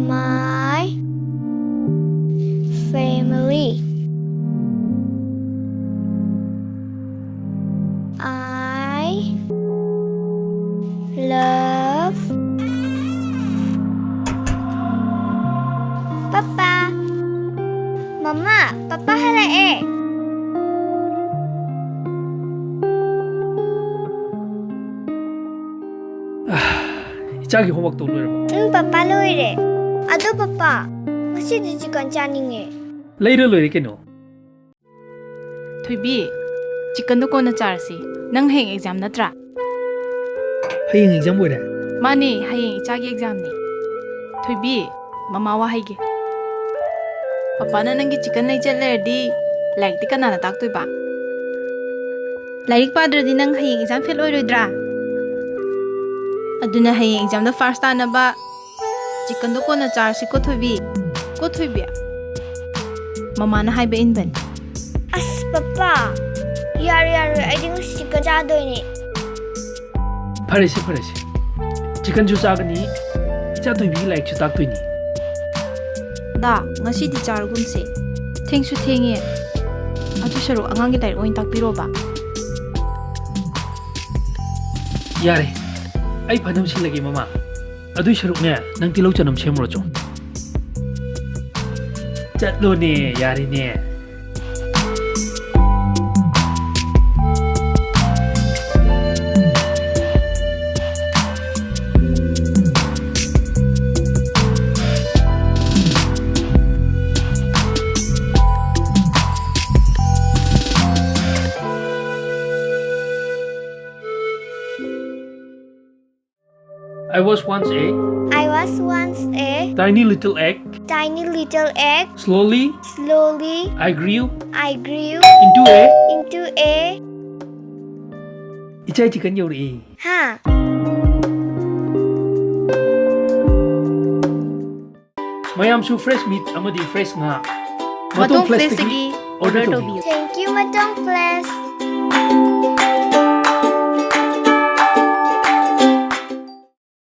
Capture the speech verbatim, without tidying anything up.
My family. I love Papa. Mama, Papa ꯍꯜꯂꯛꯑꯦ꯫ ꯏꯆꯥꯒꯤ homework ꯇꯧ ꯂꯣꯏꯔꯕꯣ? ꯎꯝ, Papa ꯂꯣꯏꯔꯦ꯫ ꯑꯗꯣ Papa, ꯉꯁꯤꯗꯤ chicken ꯆꯥꯅꯤꯡꯉꯦ꯫ ꯂꯩꯔ ꯂꯣꯏꯔꯦ ꯀꯩꯅꯣ꯫ ꯊꯣꯏꯕꯤ, chickenꯗꯣ ꯀꯣꯟꯅ ꯆꯥꯔꯁꯤ꯫ ꯅꯪ ꯍꯌꯦꯡ exam ꯅꯠꯇ꯭ꯔꯥ? ꯍꯌꯦꯡ exam ꯑꯣꯏꯔꯦ? ꯃꯥꯅꯦ, ꯍꯌꯦꯡ ꯏꯆꯥꯒꯤ examꯅꯦ꯫ ꯊꯣꯏꯕꯤ, ꯃꯃꯥ ꯋꯥ ꯍꯥꯏꯒꯦ꯫ ꯄꯄꯥꯅ ꯅꯪꯒꯤ chicken ꯂꯩ ꯆꯠ ꯂꯩꯔꯗꯤ ꯂꯥꯏꯔꯤꯛꯇꯤ ꯀꯅꯥꯅ ꯇꯥꯛꯇꯣꯏꯕ? ꯂꯥꯏꯔꯤꯛ ꯄꯥꯗ꯭ꯔꯗꯤ ꯅꯪ ꯍꯌꯦꯡ exam fail ꯑꯣꯏꯔꯣꯏꯗ꯭ꯔꯥ? ꯑꯗꯨꯅ ꯍꯌꯦꯡ examꯗ first ꯇꯥꯅꯕ chickenꯗꯣ ꯀꯣꯟꯅ ꯆꯥꯔꯁꯤꯀꯣ ꯊꯣꯏꯕꯤ꯫ ꯀꯣ ꯊꯣꯏꯕꯤ? ꯃꯃꯥꯅ ꯍꯥꯏꯕ ꯏꯟꯕꯅꯤ꯫ ꯑꯁ Papa, ꯌꯥꯔꯣꯏ ꯌꯥꯔꯣꯏ, ꯑꯩꯗꯤ ꯉꯁꯤ chicken ꯆꯥꯗꯣꯏꯅꯦ꯫ ꯐꯔꯦꯁꯦ ꯐꯔꯦꯁꯦ, chickenꯁꯨ ꯆꯥꯒꯅꯤ, ꯏꯆꯥ ꯊꯣꯏꯕꯤꯒꯤ ꯂꯥꯏꯔꯤꯛꯁꯨ ꯇꯥꯛꯇꯣꯏꯅꯤ꯫ ꯗꯥ, ꯉꯁꯤꯗꯤ ꯆꯥꯔꯒꯨꯝꯁꯦ꯫ ꯊꯦꯡꯁꯨ ꯊꯦꯡꯉꯦ꯫ ꯑꯗꯨ ꯁꯔꯨꯛ ꯑꯉꯥꯡꯒꯤ ꯂꯥꯏꯔꯤꯛ ꯑꯣꯏꯅ ꯇꯥꯛꯄꯤꯔꯣꯕ꯫ ꯌꯥꯔꯦ, ꯑꯩ ꯐꯅꯕ ꯁꯤꯜꯂꯒꯦ ꯃꯃꯥ꯫ ꯑꯗꯨꯏ ꯁꯔꯨꯛꯅꯦ, ꯅꯪ ꯇꯤꯜꯍꯧ ꯆꯅꯝ ꯁꯦꯝꯃꯨꯔꯣ ꯆꯣ꯫ ꯆꯠꯂꯣꯅꯦ, ꯌꯥꯔꯦꯅꯦ꯫ I was once a I was once a tiny little egg. Tiny little egg. Slowly, Slowly, I grew I grew into a into a ꯏꯆꯥ chicken ꯌꯧꯔꯛꯏ꯫ ꯍꯥ꯫ ꯃꯌꯥꯝꯁꯨ fresh meat ꯑꯃꯗꯤ fresh ꯉꯥ ꯃꯇꯣꯡ flexꯇꯒꯤ order ꯇꯧꯕꯤꯌꯨ꯫ Thank you, ꯃꯇꯣꯡ flex꯫